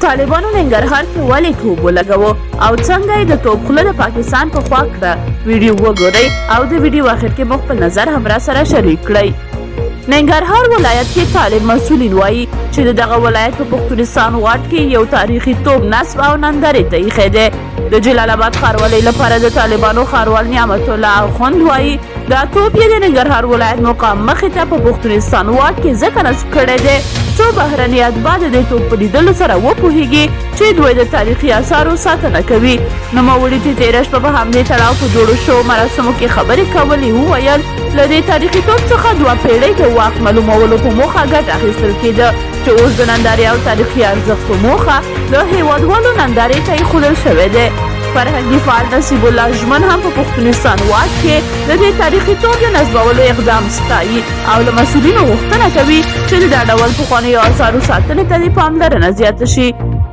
طالبانو ننګرهار کې ولې توپ ولګوه او څنګه یې د توپ خوله د پاکستان په خوا کړه؟ ویډیو وګورئ او د ویډیو اخر کې مو خپل نظر هم را سره شریک کړئ. ننګرهار ولایت کې طالب مسؤلین وایي چې د دغه ولایت په پښتونستان واټ کې یو تاریخي توپ نصب او نندارې ته ایښی دی. د جلال اباد ښاروالۍ لپاره د طالبانو ښاروال نعمت الله اخوند وایي دا توپ یې د ننګرهار ولایت مقام مخې ته په پښتونستان واټ کې ځکه نصب کړی دی څو بهرني اتباع د دې توپ په لیدلو سره وپوهیږي چې دوی د تاریخي اثارو ساتنه کوي. نوموړي چې تېره شپه په همدې تړاو په جوړو شوو مراسمو کې خبرې کولې وویل، له دې تاریخي توپ څخه دوه پېړۍ د واک معلومولو په موخه ګټه اخیستل کېده چې اوس د نندارې او تاریخي ارزښت په موخه د هېوادوالو نندارې ته ایښودل شوی دی. فرهنګي فعال نصیب الله ژمن هم په پښتونستان واټ کې د دې تاریخي توپ د نصبولو اقدام ستایي او له مسؤلینو غوښتنه کوي چې د دا ډول پخوانیو آثارو ساتنې ته دې پاملرنه زیاته شي.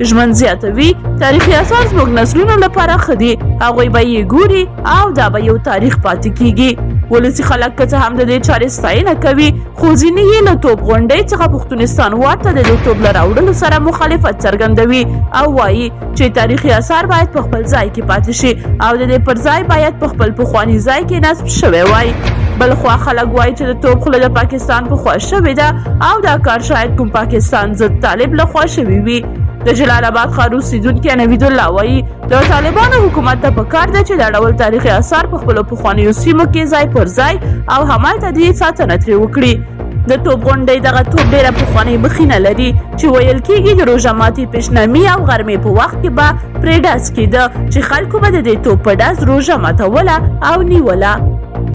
ژمن زیاتوي، تاریخي آثار زموږ نسلونو لپاره ښه دي، هغوی به یې ګوري او دا به یو تاریخ پاتې کیږي. ولسي خلک که څه هم د دې چارې ستاینه کوي، خو ځینې یې له توپ غونډۍ څخه پښتونستان واټ ته د دې توپ له راوړلو سره مخالفت څرګندوي او وایي چې تاریخي اثار باید په خپل ځای کې پاتې شي او د دې پر ځای باید په خپل پخواني ځای کې نصب شوی وای. بلخوا خلک وایي چې د توپ خوله د پاکستان په خوا شوې ده او دا کار شاید کوم پاکستان ضد طالب له خوا شوی وي. د جلال اباد ښار اوسېدونکی نوید الله وایي د طالبانو حکومت ته پکار ده چې دا ډول تاریخي اثار په خپلو پخوانیو سیمو کې ځای پر ځای او همالته دې ساتنه ترې وکړي. د توپ غونډۍ دغه توپ ډېره پخوانۍ مخینه لري چې ویل کېږي د روژه ماتي پیشنمي او غرمې په وخت کې به پرې ډز کېده چې خلکو به د دې توپ په ډز روژه ماتوله او نیوله.